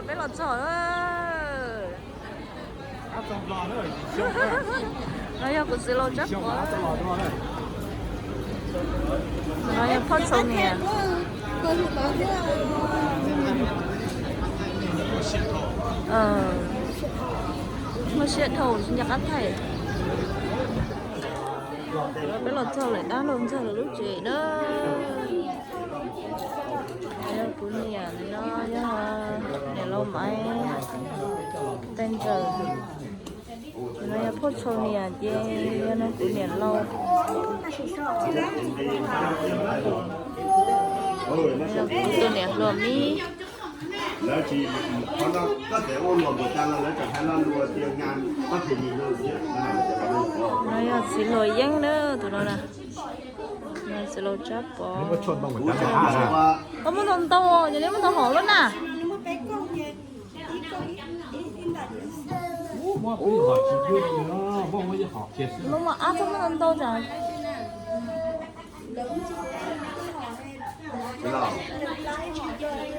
Peb los txog lawm. No yog kuv txiv laus Tsab Pov. No yog phauj Tshau niam. Muaj siab dhau tsis nco qab thaij. Peb los txog lawm, dab laug ntxog lawv lub tsev na. Yog kuv niam no, yog niam laus Maiv Teej Ntxawm. No yog phauj Tshau niam ces yog no kuv niam laus. Yog kuv tus niam hluas Mib. No yog txiv hluas Yeeb na, tus no na. Txiv laus Tsab Pov. Koj muaj ntau ntau, yog nej muaj ntau hom lawm na. Muaj ab txhob muaj ntau ntau tsam.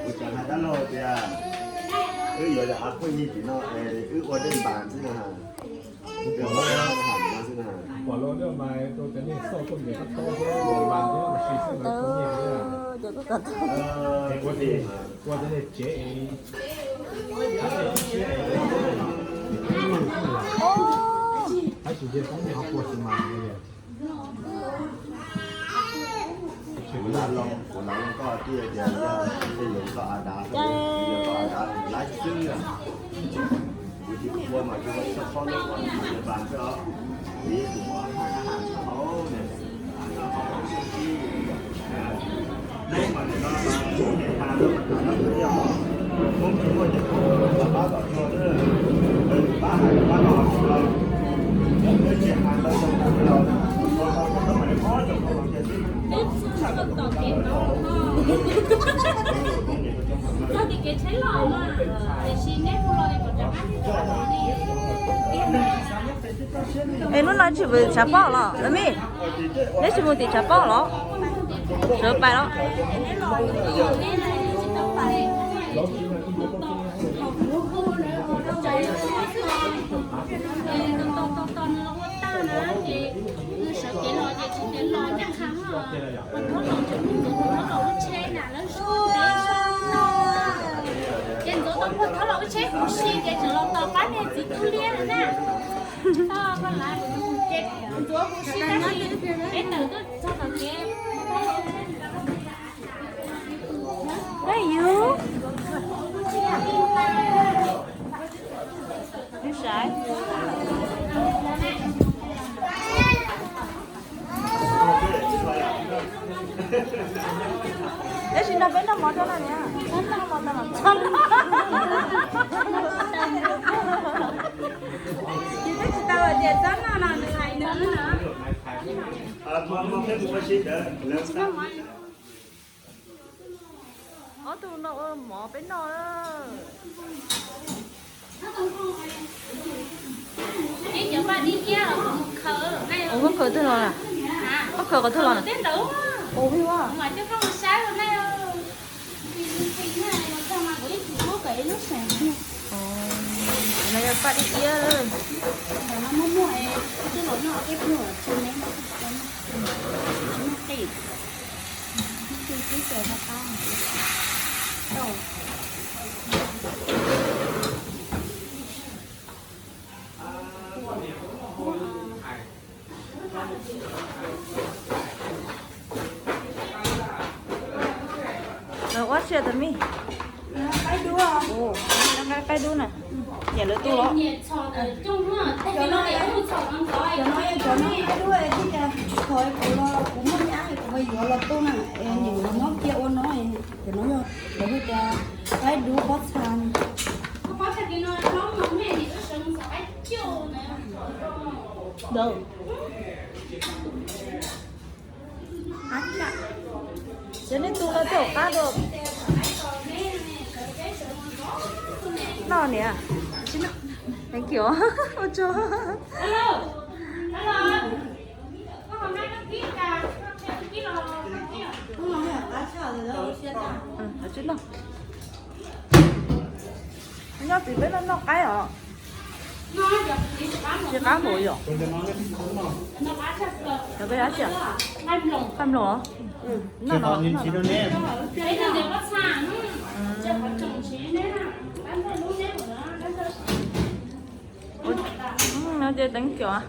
Kuv tseem hais dab laug tias wb yuav av phooj ywg tim no es wb ua dej npas xwb na. Kuv lam loo, kuv lam loo koj tias, tias yog tej yog koj a dav, yog koj a dav laiv xwb. Kuv tsis ua mas tsis ua, txhob lub uas npam xwb os. Kuv yeej tus muab haj haj hauv ne. Es hnub no tsis mus tim tshav pob los Mib? Neb tsis mus tim tshav pob los? Sawv pais los. Ces ntxuav tau puag thoob los ua tsheb huv si ces tseem los tos pab niag txiv tub liab na. Ntxuav huv si tab sis peb tawm tuaj txog tom kev. Thank you. Ib sab. Tab sis no peb noj mov rau no niam. Txhob noj mov tau los txhob noj. Ces twb tsis tau hais tias txhob noj no nws hais nws na. Ob tug no ua mov peb noj. Ua khaws twg los na? Koj khaws qhov twg los na? No yog paj dib iab. Lawv ua tsi tas mij? Qaib dub na, nyiam lawv tus los. Cov no yog cov no qaib dub, kuv los kuv muaj nyab kuv yuav los tu na, nyiam los muab cia ua no. Cov no yog lawv hu tias qaib dub pob txha. Cov nej tu los tej hauv qab dua. Noj niam. Thank you. Ua tsaug. Tsis noj. Coj txiv peb noj noj qaib os. Tsis qab npaum yom. Cov peb dab tsi? Nqaij nploos. No ces teev kiag.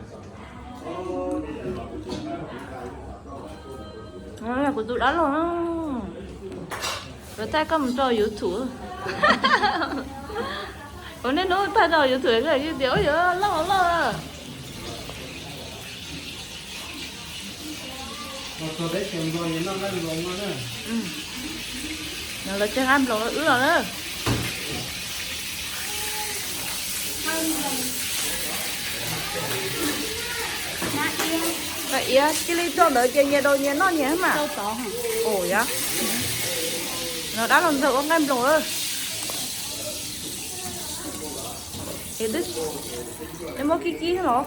Kuv tus dab laug, lawv thaij koj mus rau YouTube. Ua niaj hnub thaij rau YouTube koj yeej tias ua yog loj loj. Lawv tsis nqaij nploos wb los na. Nqaij iab cia li rau ntawd ces nyias rau nyias noj nyias mas. Ua yog, no dab laug ntxawg ua nqaij nploos. Es muab kib kib los.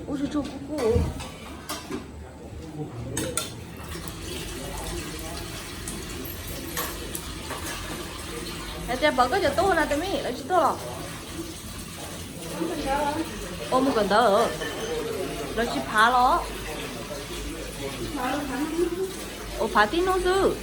Ua tsuj tsuj kub kub. Hais tias pom koj cov tub na tus me, lawv tsis tuaj los? Ua mus kawm ntawv, lawv tsis phav los? Ua phav tib hnub xwb.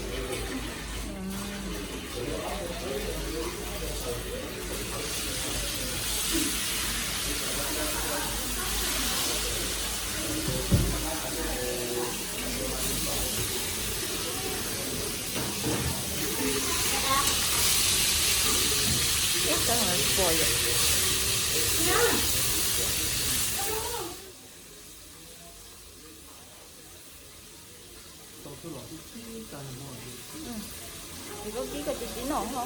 Koj kib koj tsis tib no ho.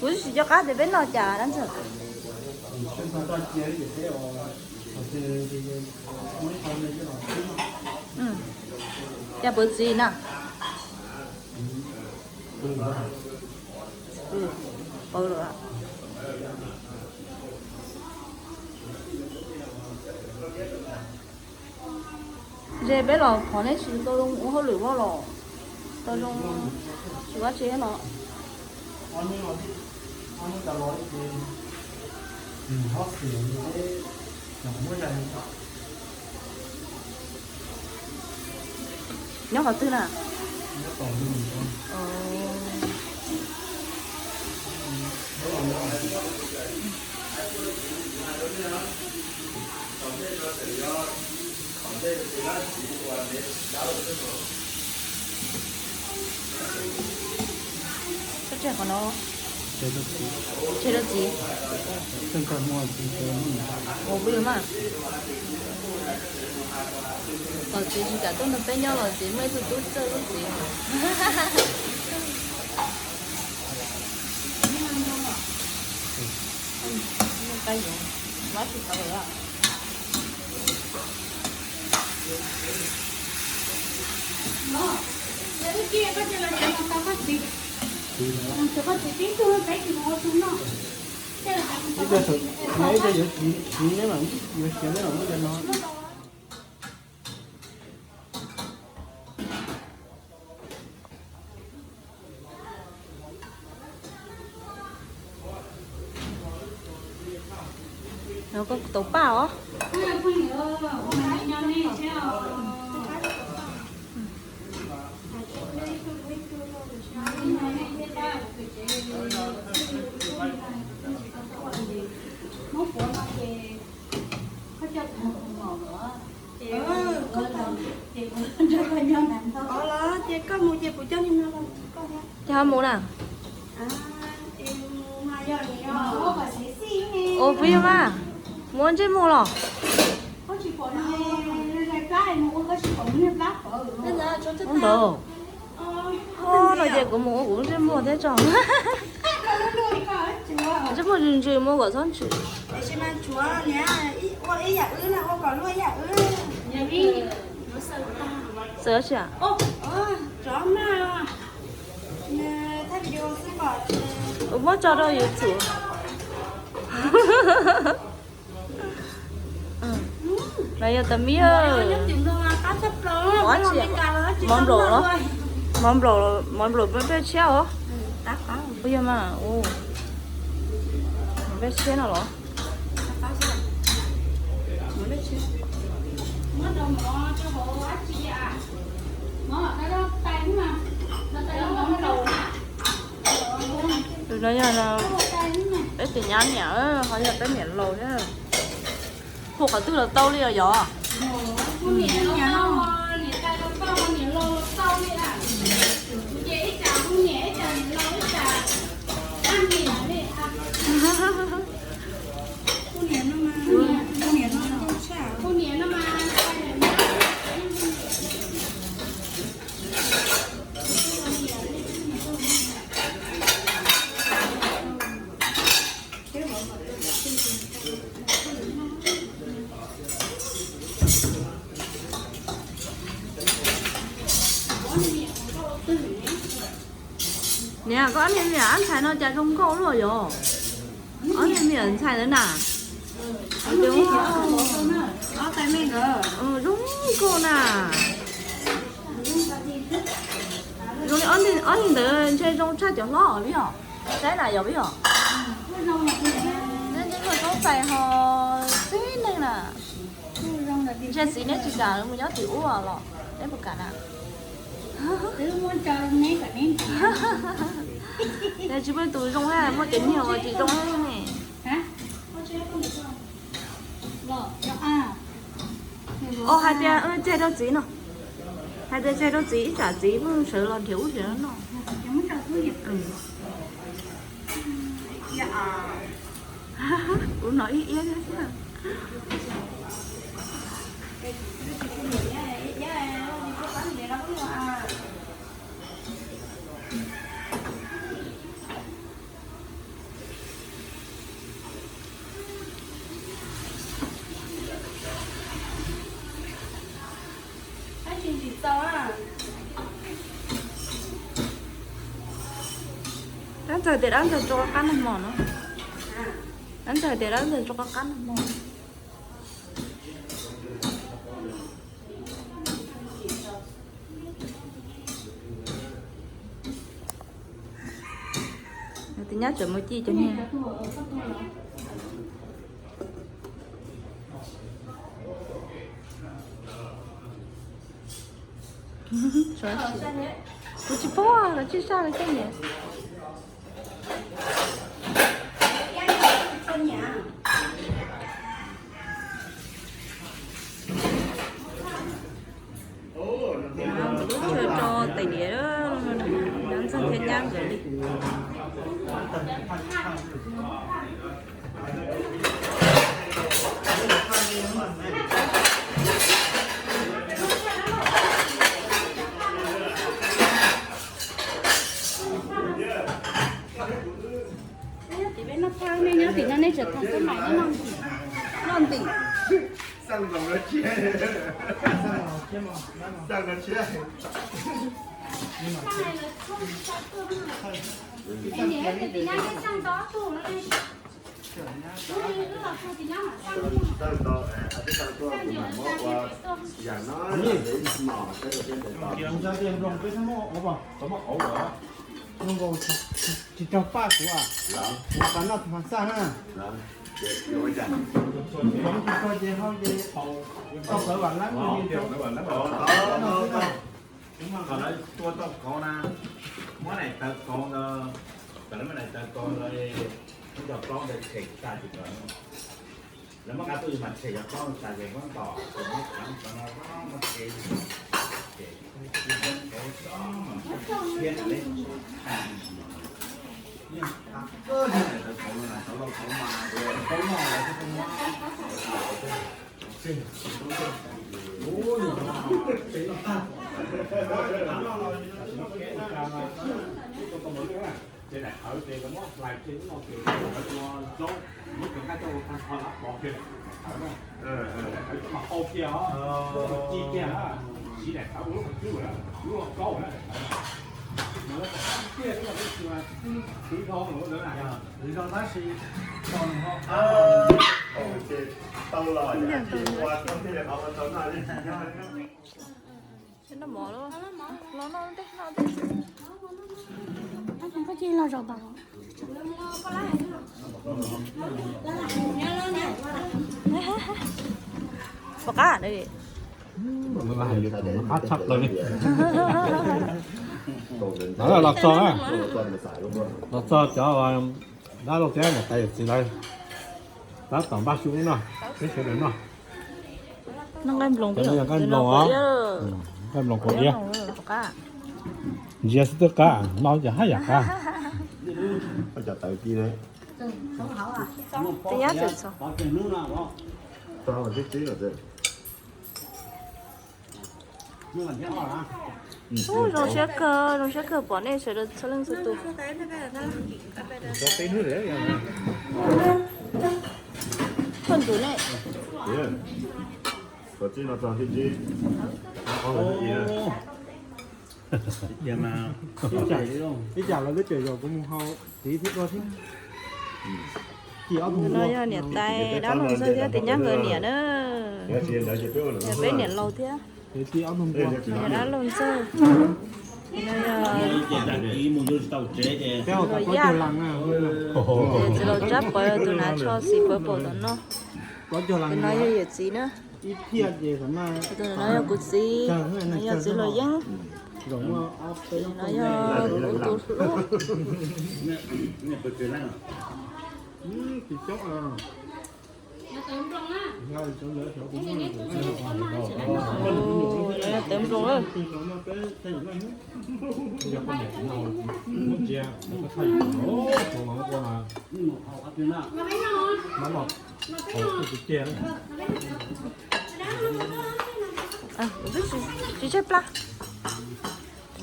Kuv twb tsis nco qab tias peb noj cas dab ntxawg. Cas pawv txiv na. Pawv lawm. Ze peb los qhov neb tsis tau zoo ua hauj lwm vaj los tau zoo tsis ua tsi no. Nyob qhov twg na? Koj tseg qhov no. Tseg rau txiv. Ua phooj ywg mas, los txiv tsis kam tuaj nrog peb nyob los txiv muaj ib tug tub txawj lub txiv. Koj tau paj os. Ces ho mus na. Ua phooj ywg mas, mus ua ntsej muag los? Ntawd, no ces kuv mus ua kuv ntsej muag thiab tso. Tsis muaj ntsis ntsis muab kom txhob ntshis. Xav tsis muab tso rau YouTube. No yog tus me, mov nplaum los, mov nplaum, mov nplaum peb tshiab os. Ua yog mas, peb tshiab no los. Tus no yog peb tus nyab niam, ho yog peb niam laus thiab. Hu qhov twg los tau li os yog. Niam, koj ob niag niam ab ntxhais no cas zoo nkauj luaj yog? Ob niag niam ntxhais ntawd na. Zoo nkauj na. Zoo li ob niag ntawd ntshe zoo tshaj cov hlob os yog. Saib na yog yog. Nej nyob luag txob txais ho txib neeg na. Ntshe txiv neb tsis kam mus nyob tim ub los neb puas kam na? Neb tsis muaj tus zoo, muaj cov niag uas tsis zoo ne. Os, hais tias tseg rau txiv no, hais tias tseg rau txiv ib tsam txiv pheej sawv los nrhiav ub nrhiav no. Kuv no ib iab thiab. Dab ntxawg tias dab ntxawg tso qab nag hmo no. Dab ntxawg tias dab ntxawg tso qab nag hmo. Tus nyab tseem mus ci cov niag. Kuv tsis paub, koj tsis saj li tej niam. Lub chaw rau tais diav, nyab ntxawg thiab nyab nkawd li. Nyob tim peb noj phaj, nej nyob tim no nej tseem tham xab mais noj ntim, noj ntim. Tsis raug paj kuv, kuv pas noj tus pas xaj na. Cov tsis tau ces hau ces tau plawv vam leeb no xwb na. Muab daim tawv kauv na, muab daim tawv kauv ntawd, tawm lawv muab daim tawv kauv ntawd, muab cov plaub ntawd tshem tas tsis tawm. Lawv muab qab tuaj mas tshem cov plaub tas ces muab ntom, ces muab qab ntawd no muab ke, ces kauv txob thiab na. Tawv kauv no, tawv kauv mas kauv no lawv kuj tau muab. Ces daim tawv ces lawv muab hlais kiag lub no ces lawv ua zaub, muab cov nqaij coj ua tag nrho lawv pov kiag daim tawv na. Daim tawv coj los qau kiag os, ci kiag na, siv daim tawv ua lub qhov cub lawm, lub ua kaub lawm daim tawv. Mas lawv kom qab tiag tiag lub no tab sis khwv dhau lawm tab sis tau los ua thiaj li qhov ua tau noj li. Noj mov los, los noj tej, noj tej. Koj cia los zaum tod. Pom qab. Qab tshaj plaws li. Los txog, los txog cov dab laug thiab niam tais yawm txiv lawv tab tom npaj xyu no, peb sawv daws noj. Noj nqaij nploos, nqaij nploos os, nqaij nploos kaus diab. Ntsia xwb twb qab, noj ces haj yam qab. Cov tawv ti. Ub, zoo siab kawg, zoo siab kawg pom nej sawv daws txhua leej txhua tus. Thoj ntxuv ne. Ib tsam lawv twb cem yog kuv mus hau txiv thiab dua thiab. Tus no yog niam tais dab laug Ntxawg thiab tus nyab nkawd niam na. Peb niam laus thiab. Dab laug Ntxawg. Tus no yog Yaj. Txiv laus Tsab Pov, tus nav tsho xis pawv paum tom no. Tus no yog yawm txiv na. Tus no yog kuv txiv, no yog txiv Hluas Yeeb. No yog kuv tus hlub. No yog tawv nploos. Tsis tshaib plab.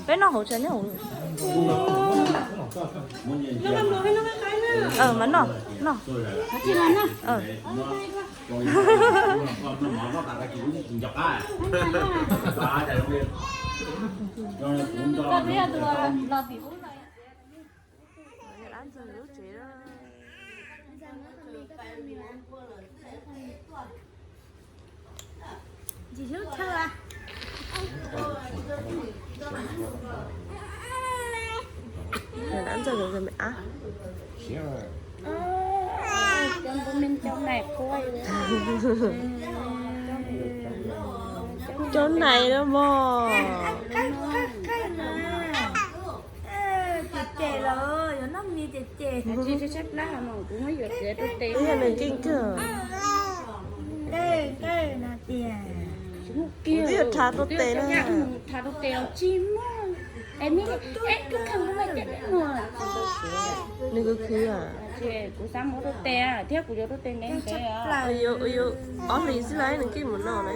Peb noj hauv tsev nyob hauv. Mas noj, noj. Cov nais no mog. Ces ces los yuav noj mis ces ces. Ib yam nws keej kawg. Kuv twb yuav rhav rau tes na. Nws khwv khwv. Kuv xav mus rau tes thiab kuv yuav rau tes ntev ntev. Yuav ob hlis xwb las nws keej mus no na.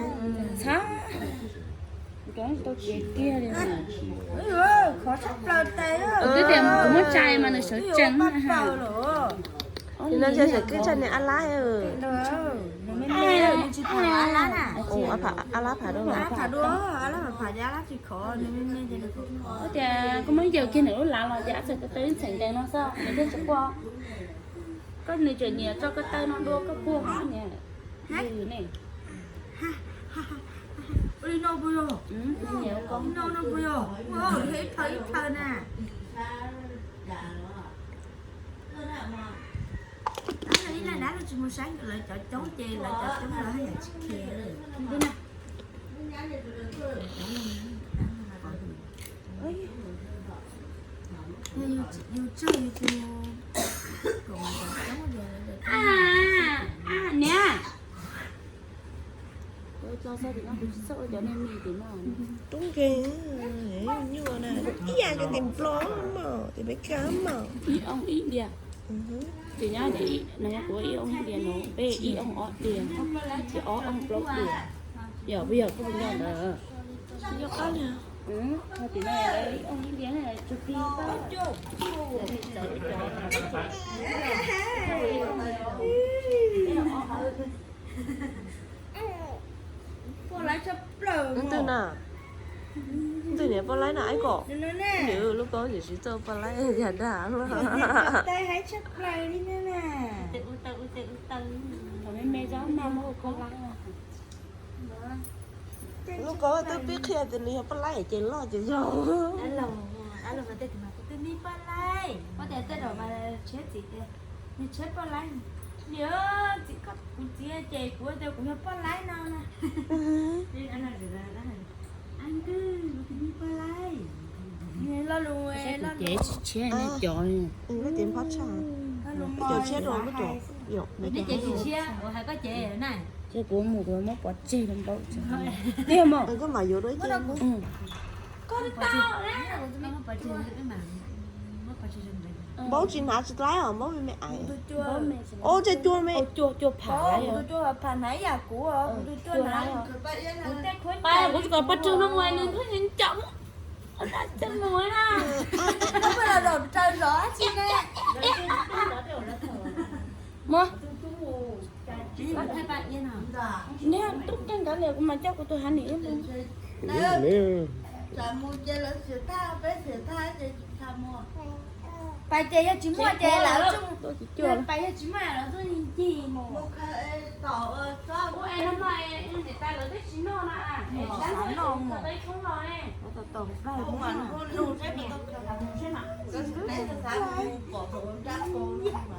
Kuv tsis tau cev kiag li. Kuv twb tias kuv muab tsa mas nws sawv tsees. Nim no ntshe sawv kev tsa niag ab lab. Ab lab phav dua. Tias koj muab yaws kiag nws lub lav los ces ab txawm tawv txheem ntees no xwb nws thiaj tsis quaj. Koj nws tseem nyiam tso ko taw no dua koj quaj mas ne. Ua li no puas yog? Ua li no no puas yog? Ua li ib thaw ib thaw na. Ib na dab tsis mus saib lawv cov coob ces lawv cov coob lawv haj yam tsis khiav. Yus tsis, yus tsis mus kom cov coob. Niam. Tub nkeeg, nyuaj na, ib yam ces ntim nplo mog, ces peb kawg mog. Ib oo ib diav. Ces nyob ces no kuv ib oo ib diav no, peb ib oo ob diav, ces ob oo plaub diav. Yog puas yog koj puas nco ntawd? Nco qab li. Ntws na, ntws niam poj laib na ais kom. Nws lub paub tsis txawj poj laib yam dag. Lub paub twb pib qhia tias nws yog poj laib ces loj ces yog. Nws tshiab poj laib, nws tshiab poj laib, nws txiv, kuv txiv ces kuv tias kuv yog poj laib no na. Lo lus, kuv cev tsis tshiab nej cov. Cov tshiab rau, nej cev tsis tshiab, kuv hais koj cev na. Ces kuv mus kuv muab pov tseg rau npaum. Tiag mas koj mam yuav dua. Npaub tsis hnav tsis dlaib os, npaub me me ais. Ua tseg cua me. Kuv tsis kom pov tseg no mus nws nyob nyob cam. Mus. Neb tub ceeb nkav li kuv mas coj kuv tus hav nim. Pais ces yog tsis muaj ces lawv, pais yog tsis muaj lawv tuaj ncig mus.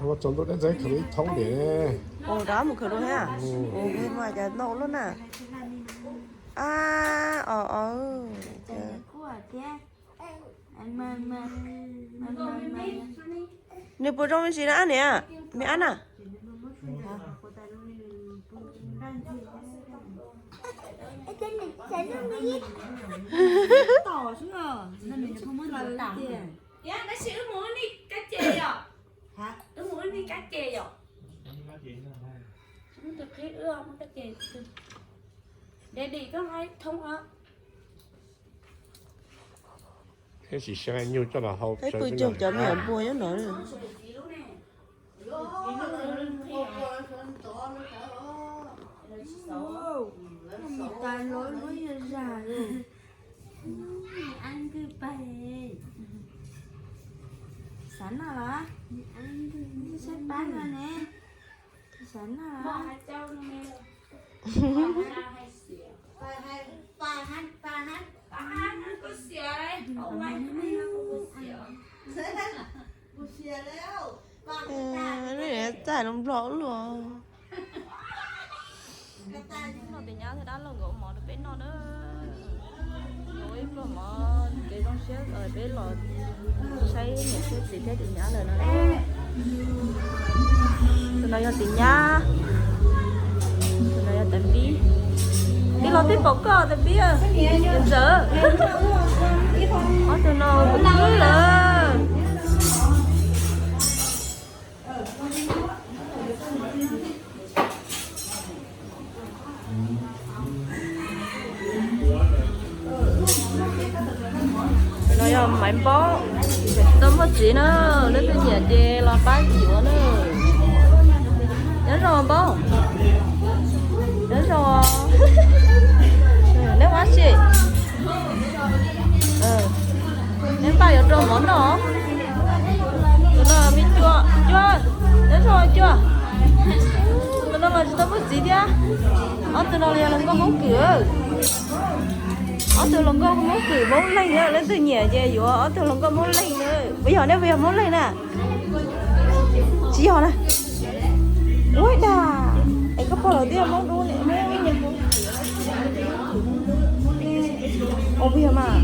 Ua tsaus ntuj deb ntxeev khawv ib thoob diam. Ua dab mus khawv dua thiab. Ua mas cas ntau lub na. A, o, o. Nws puas zoo me ntsis na niam, me ab na. Tab sis wb mus ua nej kab ce yom? Wb mus ua nej kab ce yom? Daddy, koj hais thoob os. Peb tsis xyov nyuj coj los hau. Peb pw cog cov me nyuam npua nyob no. Xav noj los? Saib pab no ne. Xav noj los? Txaij no nplog luaj. Tus nyab thiab dab laug nkawd ua mov rau peb noj na. Ua ib pluag mov kev zoo siab peb los saib niam thiab txiv thiab tus nyab lawm no. Tus no yog tus nyab, tus no yog tus pib. Tij laug twb pom koj tus pib, tus ntxawm. Ob tug no tus pib lawm. No yog Maiv Npaub, tsis tau muaj txiv na, leej twg nyiam ces los pab yuav na. Nyob zoo Npaub, nyob zoo. Neb ua si, neb npaj yuav rau mov noj. Tus no me Cua, Cua, nyob zoo Cua. Tus no los tsis tau muaj txiv thiab. Ob tug no los yog hluas nkauj Hmoob Kwm. Ob tug hluas nkauj Hmoob Kwm Hmoob Leeg, leej twg nyiam ces yuav ob tug hluas nkauj Hmoob Leeg na. Puas yog, neb puas yog Hmoob Leeg na? Tsis yog na. Ua dag, es koj pog lawv twb yog Hmoob dub ne. Ua puas yog mas?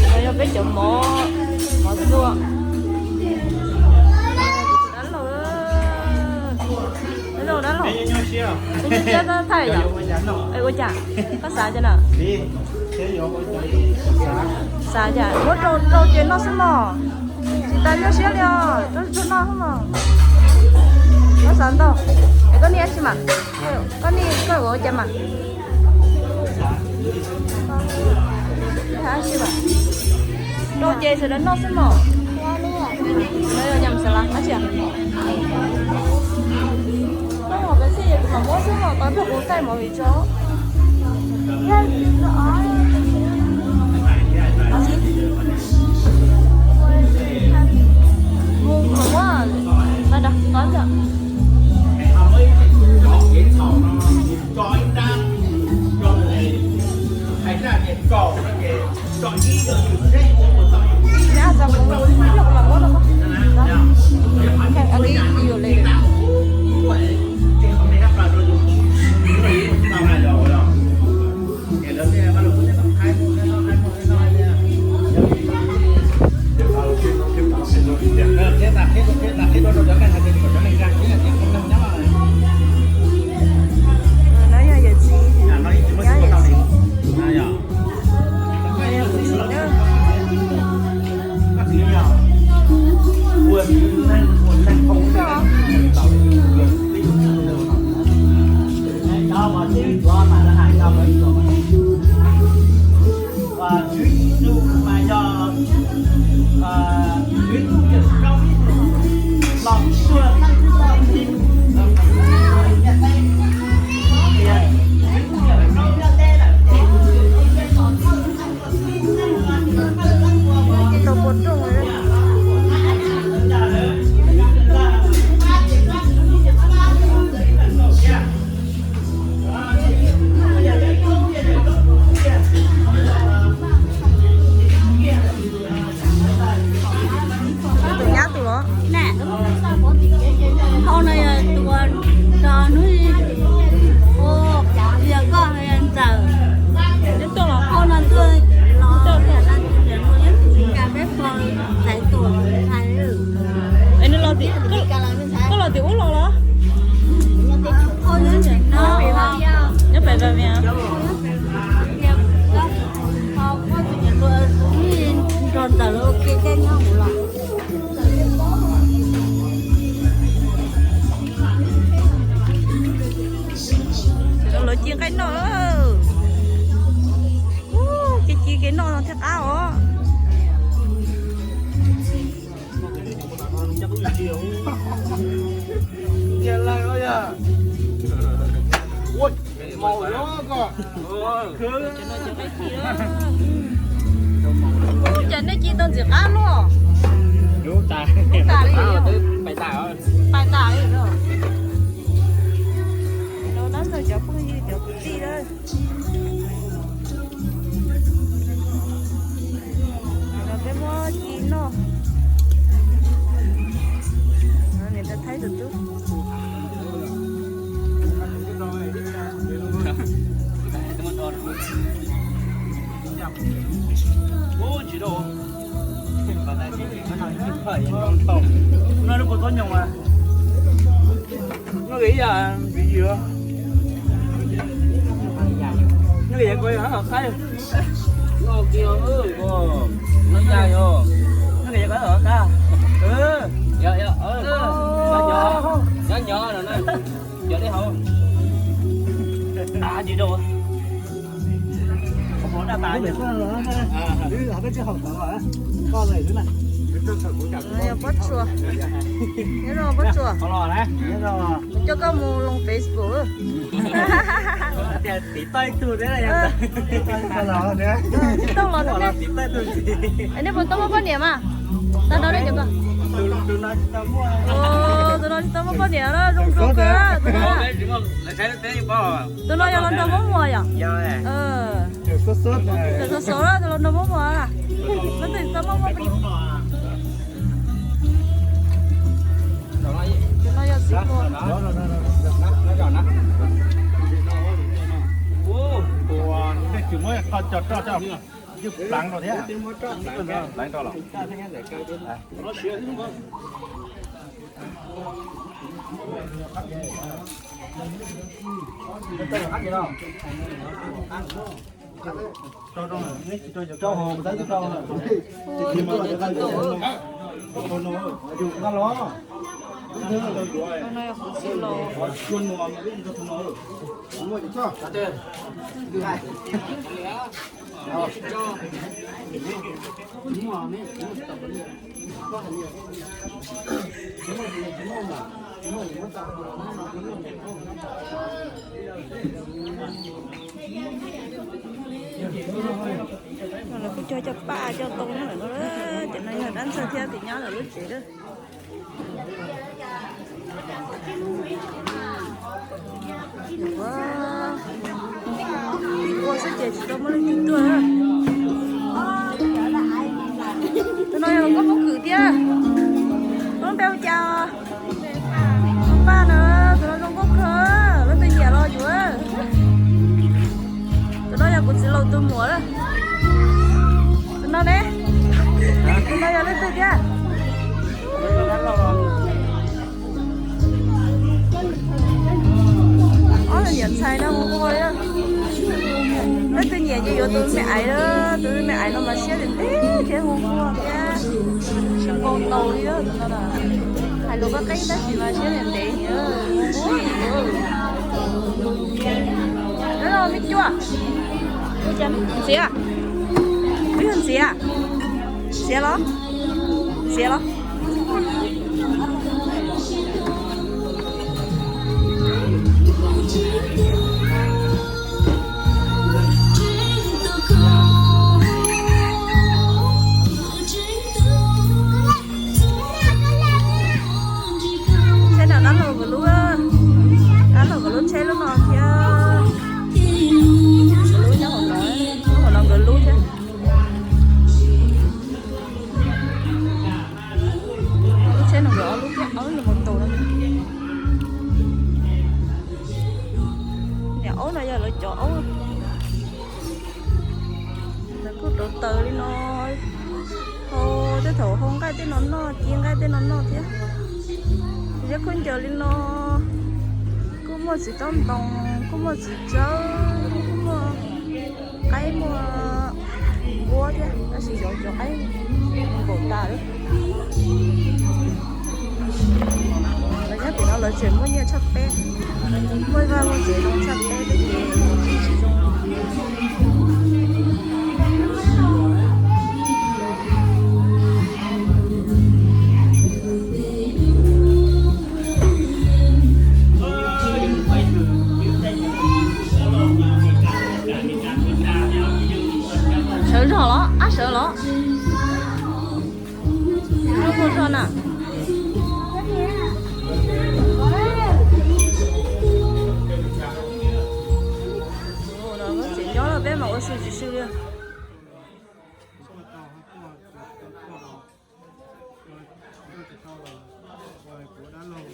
No yog peb cov mov, mov txua. Dab laug, dab laug, dab laug, thaij yom? Ua cas koj xav cas na? Xav cas muab rau rau ces noj xwb mog. Tsis tas nyuaj siab li os, tsuag tsuag noj xwb mas. Koj xav ntau. Es koj niaj ib tsi mas, koj niaj koj ua cas mas. Rau ces sawv daws noj xwb mas. Lawv yog nyam xav las dab tsi? Koj ua peb xij es kuv mam muab xwb mas, koj nrog kuv thaij movie tso. Mus, mus, mus. No yog yawm txiv, nyob yawm txiv. Tus nyab tus los? Hau no yog tus uas nrog hnub, yog koj ntxawm. Hau no tuaj los, nyob tus ka peb pog ntxaiv tuam hais. Koj los tim ub los los? Nyob pem Vaj Vias. Nrog ntawm lawv ua ke thiab nyob hauv los. Lawv ci nqaij noj. Ci ci kev noj no thiaj qab os. Ua cas nej ci tau ntxim qab luaj? Ub tas li, pais tas li. Los dab ntawd cov phooj ywg cov kwv tij na. Los peb muab ci noj. Niam tais Thaib tus tub. No lub puas tau nyoos as? No kis ib yam vim yus, no kis yog koj yog hauv qab. No kis yog, no ya yog, no kis yog koj hauv qab. Nyob nyob no na, cov dej hauv. Tsis rau. Yog Pob Tsuas. Nyob zoo Pob Tsuas. Coj koj mus loo Facebook. Tsis tau los. Nej puas tau muaj poj niam mas? Tau no nej cov koj. Tus no tsis tau muaj poj niam na, zoo zoo kawg tus no. Tus no yog los nrog Hmoob muas yom? Xov xov na, tus los nrog Hmoob muas na. Leej twg tsis tau muaj poj niam. Tus no yog txiv hluas. Ua, nej tsis muab qhov cos roj coj ywj pleev rau thiab. Pleev rau los. Rau hauv mus tab twb rau. No yog kuv txiv laus. Lawv kuj cog cov paj cov tau no lawm no, cov no yog dab ntxawg thiab tus nyab lawv lub tsev lawm. Ua xwb ces tsis tau muaj leej twg tuaj. Tus no yog koj pob kws thiab. Koj npe hu cas? Paj na, tus no zoo nkauj kawg, leej twg nyiam los yuav. Tus no yog kuv txiv laus tus muam lawm. Tus no ne? Tus no yog leej twg thiab? Ob tug niam ntxhais no hu ua, leej twg nyiam ces yuav tus me aiv, tus me aiv no mas siab ntev ntev thiab hu ua thiab. Tsis npau taus li tus no. Hais lus qab qeeb tab sis mas siab ntev ntev. Nyob zoo me cuaj. Ntxiv, wb yog Ntxiv, Ntxiv los, Ntxiv los. Tsheb no dab laug nkawd lub, dab laug nkawd lub tsheb lub no thiab. Lub nyob hauv no, lub hauv no nkawd lub thiab. Lub tsheb no nkawd ob lub thiab, ob lub no mus tus no. Niam aub no yog lawv cov aub. Lawv kuj rauv taws li no, hau tej thaum hau nqaij tej no noj, ci nqaij tej no noj thiab. Ces khaub ncaws li no, kuj muaj txiv taub ntoos, kuj muaj txiv tsawb, kuj muaj qaib, muaj nquab thiab, tab sis cov, cov qaib nkaum tas lawm. Lawv nyob tim no lawv tseem muaj nyiaj tshaj peb, muaj vaj muaj tsev zoo tshaj peb, tej ces tsis zoo. Sawv zog los, ab sawv los. Lub muag zog na. Tseem nyob lawm peb mam ua si tsis si li. Kuv dab laug,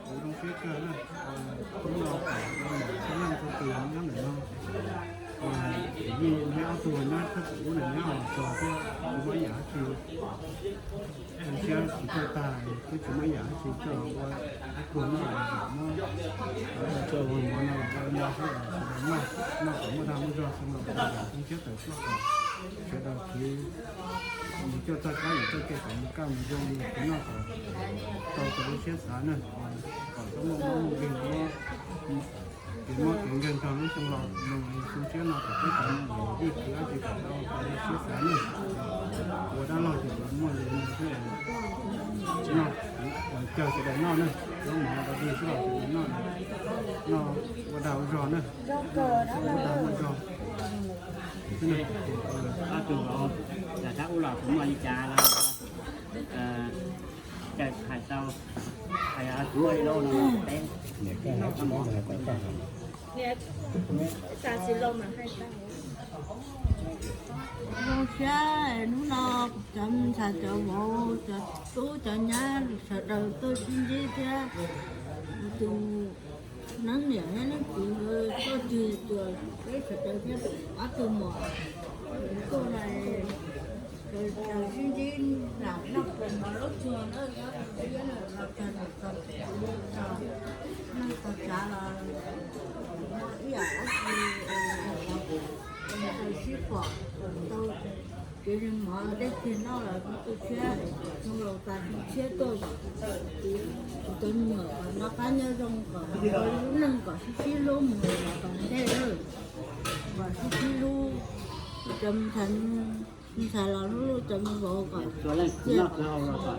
kuv zoo siab kawg na, hnub no pom txhua leej txhua tus nyob ntawm no, yeej neb ob tug nyob thaj ub ntawm neb os, txog thiab tsis muaj ib yam dab tsi. Zoo siab tsis txawj tag, twb tsis muaj ib yam dab tsi coj los ua ib pluag noj, muab coj ua mov no los ua noj xwb, sawv daws noj, noj kom muaj dag muaj zog xwb los zoo siab tawm tuaj kom sawv daws kev mus coj txoj kab yim txoj kev kom mus kaj mus zoo li kuv noj kom tau kuv lub siab xav na, kom tau muaj mob muaj nkeeg, kev mob kev nkeeg nrog lub xyoo los zoo li xyoo tshiab no kom peb cov me nyuam yij kwv dab tsi kom tau kuv lub siab xav na. Ua dab laug ces muaj li no xwb, noj, ua caw sawv daws noj na, zaub mov dog dig xwb los sawv daws noj, noj ua dag ua zog na, ua dag ua zog. Ob tug, yam dab ub los kuv muaj li cas los caw hais tau, hais kuv muaj li lub no peb, zoo siab hnub no cov ntxhais cov vauv cov tub cov nyab sawv daws tuaj sib ntsib thiab, tus neeb niam thiab neeb txiv nkawd tuaj tig tuas peb sawv daws thiab ob tug muam tuaj lawm, sawv daws sib ntsib lam noj qos mov lub tsuag na, los txog txog neej txog tsav los muaj ib yam dab tsi sib pom tau. Ces nws mov tej tiag noj los kuv tu siab, xyoo laus tas xyoo tshiab tuaj, kuv cov me nyuam kom noj qab nyob zoo, kom ua lub neej kom sib sib hlub mus los tom ntej, kom sib sib hlub, cov ntxhais los hlub cov me vauv kom, kom noj los kom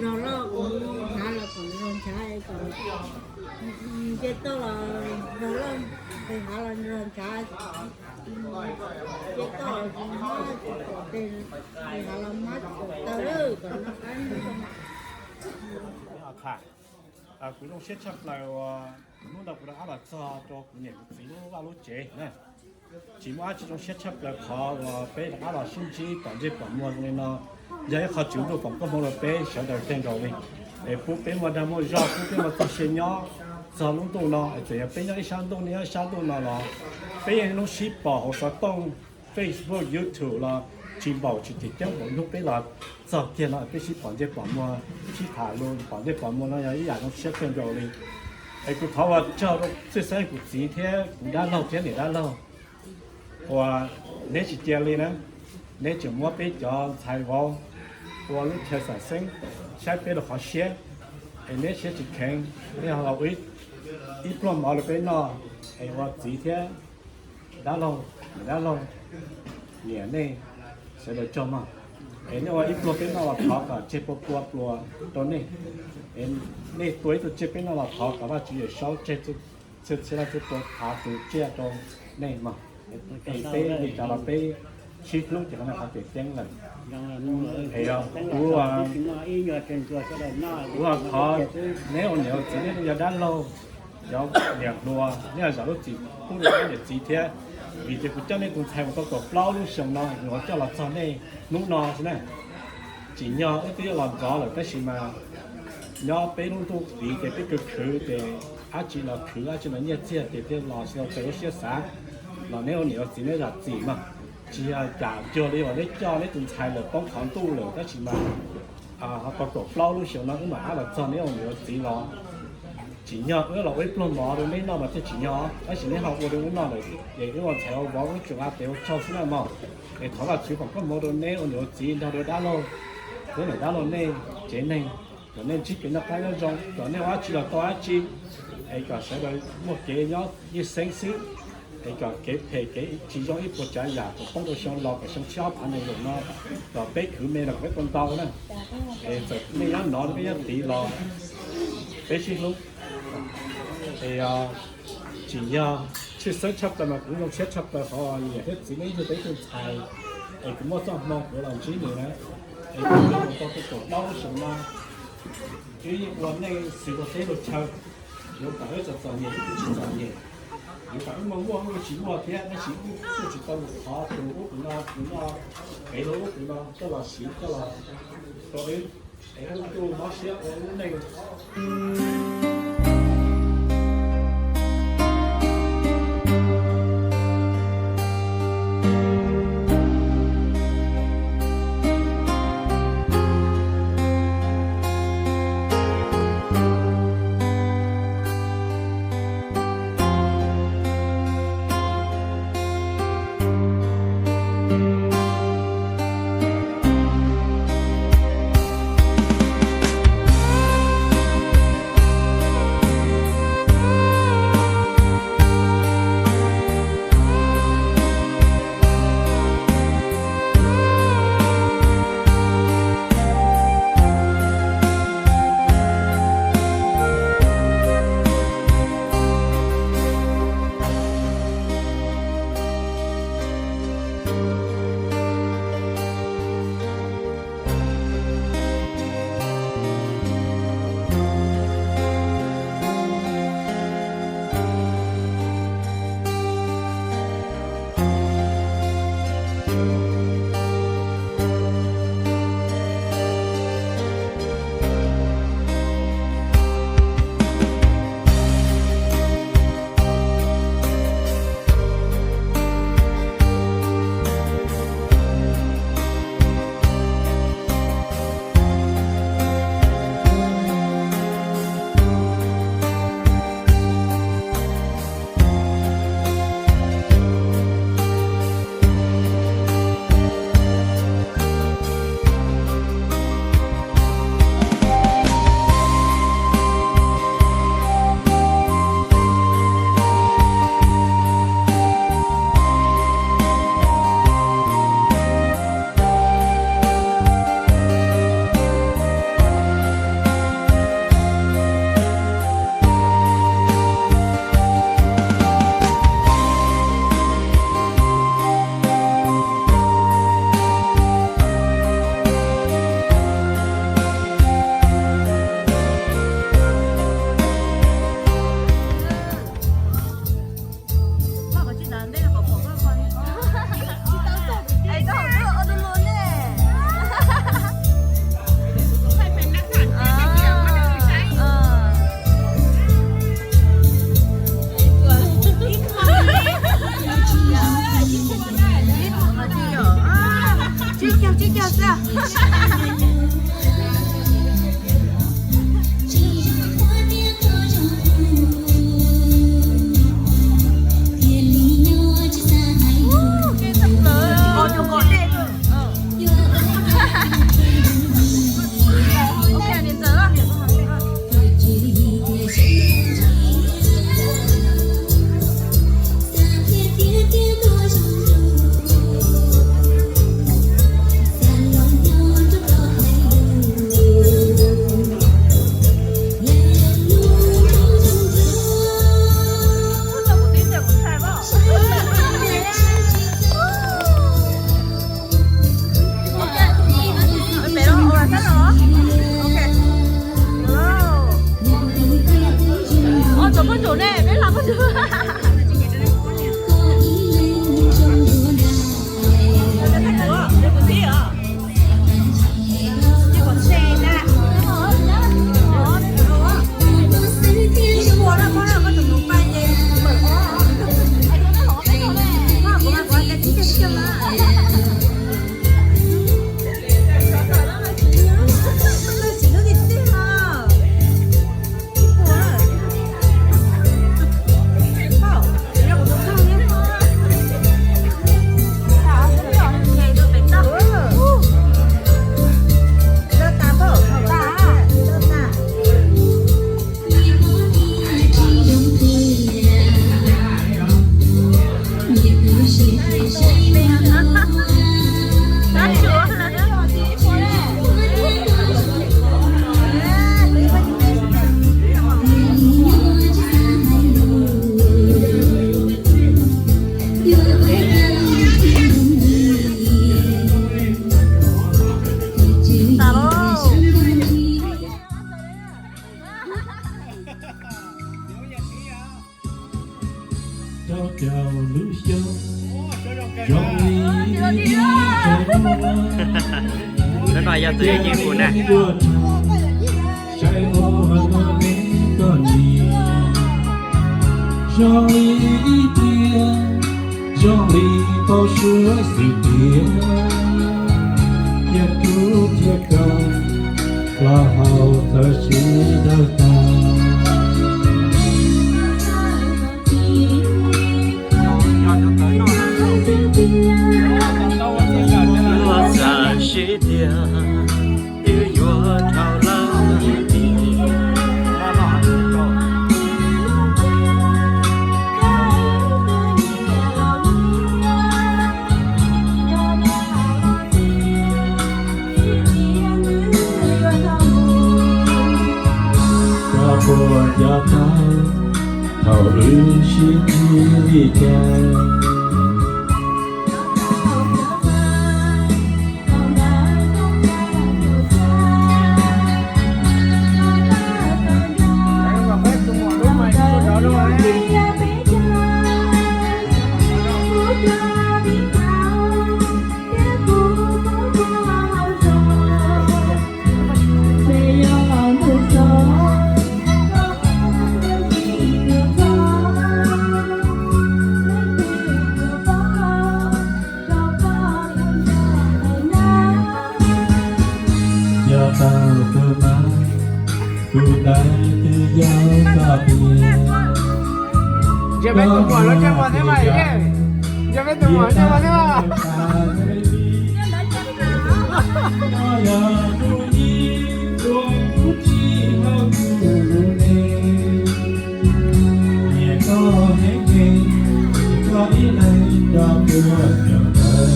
zog loj, kom hnav los kom zog ntshav, kom nce toj los zog loj, nqis hav los zog ntshav, nce toj los tsis hmab tsis pom tes, nqis hav los hmab tsis pom taw, kom noj qab nyob zoo. Kuv zoo siab tshaj plaws uas hnub no kuv rov qab los txog rau kuv niam kuv txiv lub vaj lub tsev na. Tsis muaj dab tsi zoo siab tshaj plaws qhov uas peb rov qab los sib ntsib pom ntsej pom muag zoo li no, yog ib qho Tswv Ntuj foom koob hmoov rau peb sawv daws kawg nkaus li, es pub peb muaj dag muaj zog, pub peb muaj txoj sia nyob txog lub ntuj no. Es txawm yog peb nyob ib sab ntuj, nej nyob ib sab ntuj no los, peb yeej hnub sib pom hauv xov tooj, Facebook, YouTube los tsis npaum, tsis tim ceeb npaum hnub peb los txog kiag no peb sib pom ntsej pom muag, sib tham lus pom ntsej pom muag no yog ib yam zoo siab kawg nkaus li. Es kuv thov ua tsaug rau tshwj xeeb kuv txiv thiab kuv dab laug thiab niam dab laug uas neb tsis cia li na, neb tseem muab peb cov ntxhais vauv ua lub chaw xam xeeb, saib peb rau qhov siab, es neb siab tsis kheev, neb ho ua ib pluag mov rau peb noj, es ua txiv thiab dab laug, niam dab laug, niam nej sawv daws tsaug mog. Es nej ua ib pluag peb noj los thov kom tseg pua pua pluas rau nej. Es nej tua ib tug tsiaj peb noj los thov kom Vajtswv Yawm Saub tseg txhia txhia leej txhua tus thav tus tsiaj rau nej mog. Es peb li cas los peb sib hlub ces qhov no qhov tseem ceeb lawm. Es kuv, kuv thov neb ua niam ua txiv, neb yog dab laug, cov niam hluas, nej zam lub txim pub rau niam txiv thiab, vim tias kuv coj nej tus ntxhais mus tau kaum plaub lub xyoo no, nyuam qhuav coj los txog nej hnub no xwb na. Tsim nyog wb twb yuav los ntxov lawm tab sis mas nyob peb lub ntuj tid ces peb khwv khwv ces dab tsi los khwv, dab tsi los nyiaj txiag ces thiaj los tsis tau raws lub siab xav. Los neb ua niam ua txiv neb zam txim mog. Tsis yog cas cuag li uas neb coj neb tus ntxhais lawm poob qhov ntuj lawm tab sis mas ho tau kaum plaub lub xyoo no wb mam rov los txog neb ua niam ua txiv los. Tsim nyog wb los ua ib pluag mov rau neb noj mas thiaj tsim nyog, tab sis neb ho ua rau wb noj lawm ces wb ua ntxhais ua vauv wb tsuas ua tes ua taw xwb na mog. Es thov Vajtswv foom koob hmoov rau neb ua niam ua txiv nrog rau dab laug, thiab niam dab laug nej tsev neeg, kom nej ntsib kev noj qab nyob zoo, kom nej ua dab tsi los tau dab tsi, es kom sawv daws muaj kev nyob ib xeeb xwb, es kom kev phem kev tsis zoo ib puas tsav yam kom poob rau xyoo los kom xyoo tshiab ob phav nees nkaum no kom peb khwv me los kom peb tau ntau na. Es txawm nej nyob nov peb nyob tid los peb sib hlub. Es tsim nyog tshwj xeeb tshaj plaws mas kuv zoo siab tshaj plaws qhov niam thiab txiv nej ib tug tau ib tug ntxhais, es kuv muaj txoj hmoo kuv los ntsib nws na. Es kuv yuav mus tau kaum plaub lub xyoo no, wb yeej ua neej xws ua teb ua chaw, yuav kom wb txom txom nyem wb kuj tsis txom nyem, yuav kom wb muaj muaj wb kuj tsis muaj thiab, tab sis wb kuj tsis tau mus thov tus ub tus no tus no, kev hlub ub tus no coj los siv coj los rau wb, es wb kuj mob siab ua lub neej Tab ntej kom pom koj qhov. Es koj hauv lub ua du lug ne. Tsib caug, tsib caug xwb. Hnub no yog tus yeej yeej kuv na. Zoo li ib pliag, zoo li tau suav xwm tiag, thiab rub thiab kawm los haus txawv siv dawb tag. Luag xav sib tiag, twb yuav dhau lawm. Koj puas nco qab thaum wb sib ntsib li cas? Yog tau tus mas, tus ntawd twb yog koj tiag. Ntshe peb tus muam lawv ntshe muaj thiab mas, ntshe peb tus muam ntshe muaj thiab mas. Koj yog tus ib uas kuv tsis hauv kuv lub neej. Niam koj heev heev, koj ib leeg nrog kuv ua cov ntawd.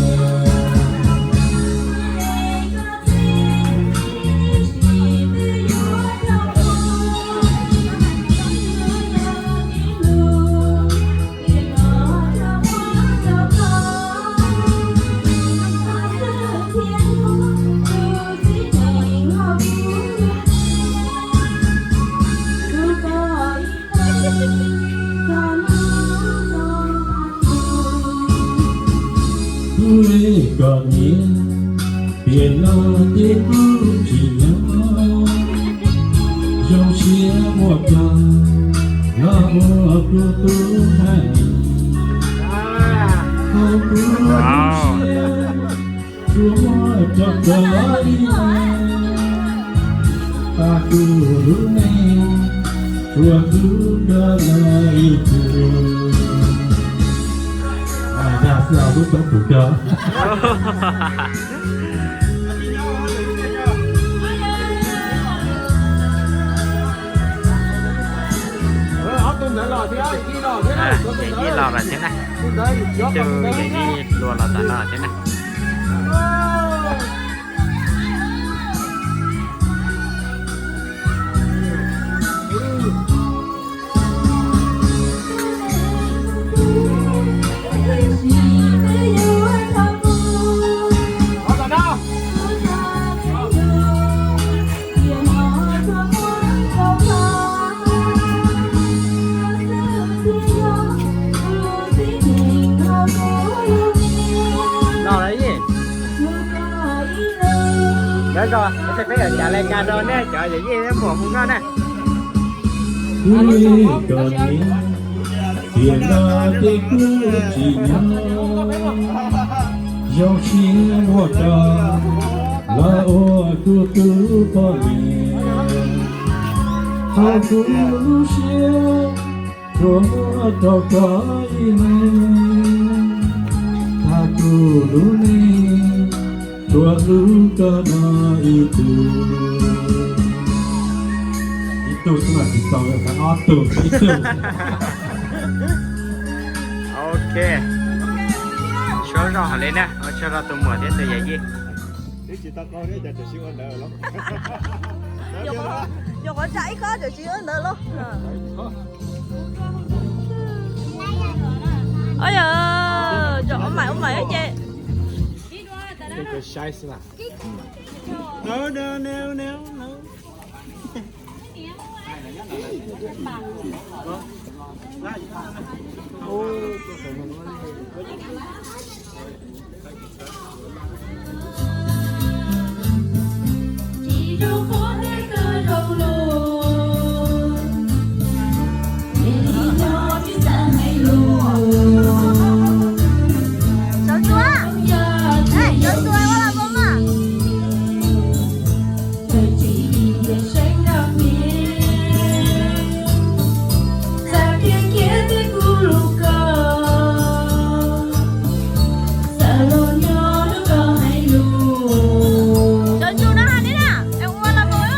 Kuv le koj niam, tiam no ces kuv tsis nyob, zoo siab muaj coj los ua kuv tus hais li. Hauv kuv lub siab tsuas muaj rau koj ib leeg, hauv kuv lub neej tsuas hlub koj no ib tug. Dag xwb, hlub toob tus koj. Yawm yij los lawm thiab na. Ib tug yawm yij hluas los tom no thiab na. Los lawm yij. Nkawd ko, peb yuav cas li cas rau nej cov yawm yij muam hu nkauj na. Kuv le koj niam, tiam no ces kuv tsis nyob, zoo siab muaj coj los ua kuv tus poj niam. Hauv kuv lub siab tsuas muaj rau koj ib leeg, hauv kuv lub neej tsuas hlub koj no ib tug. Ib tug xwb mas tsis tau, ob tug, ib tug. Ok, suab zog heev li na, ua tsaug rau tus muam thiab tus yawm yij. Twb tsis tau qaug thiab cas tseem sib ua ntawd los? Nyuam qhuav tsam ib khob tseem sib ua ntawd los? Ua yog, ua mais ua mais ces. Sawv ntxuav, sawv ntxuav ua los mus mas. Sawv ntxuav no hais li na, es ua los mus.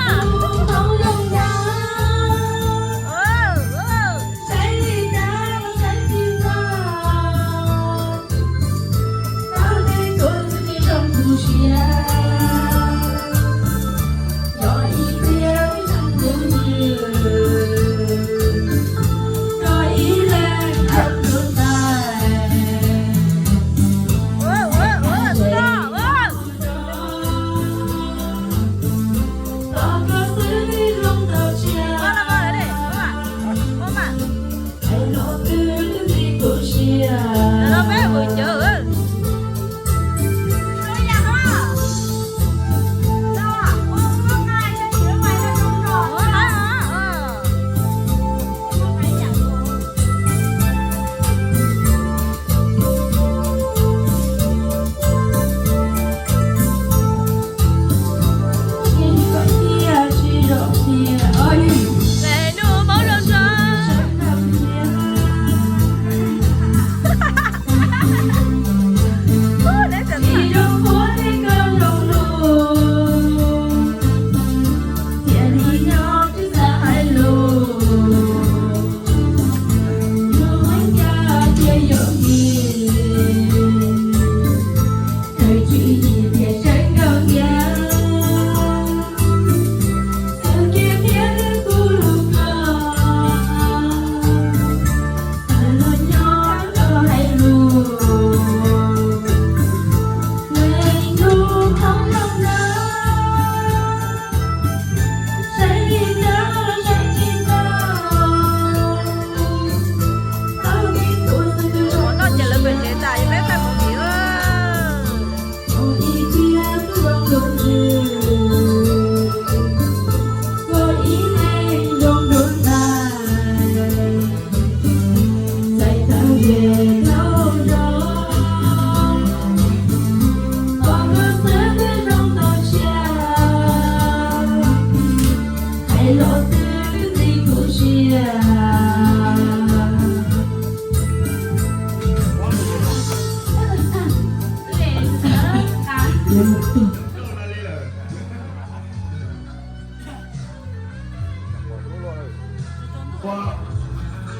Ua,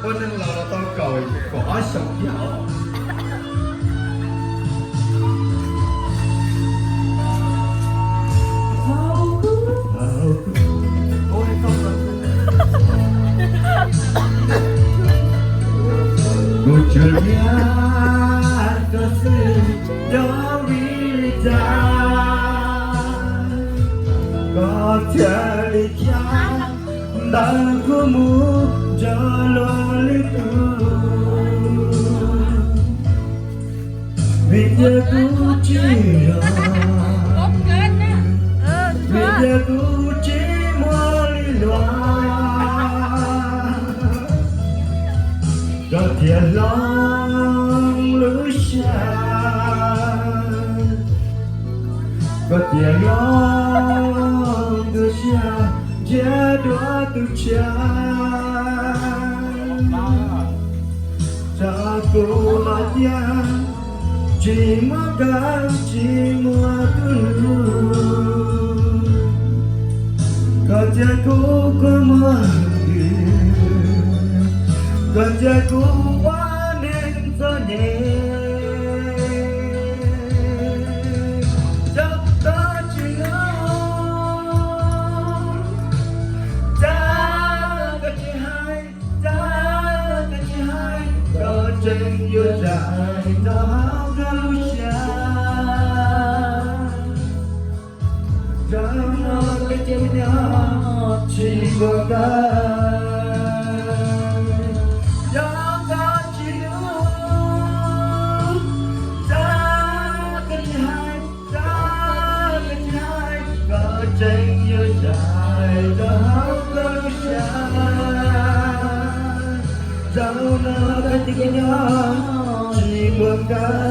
ua neeg laus los tau kaum, kaum ob xyoos kiag os. Kuv tsuas nyiam koj xwb, nyob vim li cas koj thiaj li khiav ntawm kuv mus nrog luag lwm tus. Vim tias kuv tsis yog, vim tias kuv tsis muaj li luag, koj thiaj hloov lub siab, koj thiaj hloov lub siab, ntsiag dua tus tshiab. Txog kuv los tiag, tsis muaj nkawm tsis muaj tus hlub, koj cia kuv kua muag, koj cia kuv ua neeg txom nyem. Yog koj tsis hlub, cas koj tsis hais, cas koj tsis hais, koj tseem yuav zais rau hauv koj lub siab. Zaum no koj cia li nyob tsis npaum ntawd. Yog koj tsis hlub, cas koj tsis hais, cas koj tsis hais, koj tseem yuav zais rau hauv koj lub siab. Zaum no koj cia li nyob tsis npaum ntawd.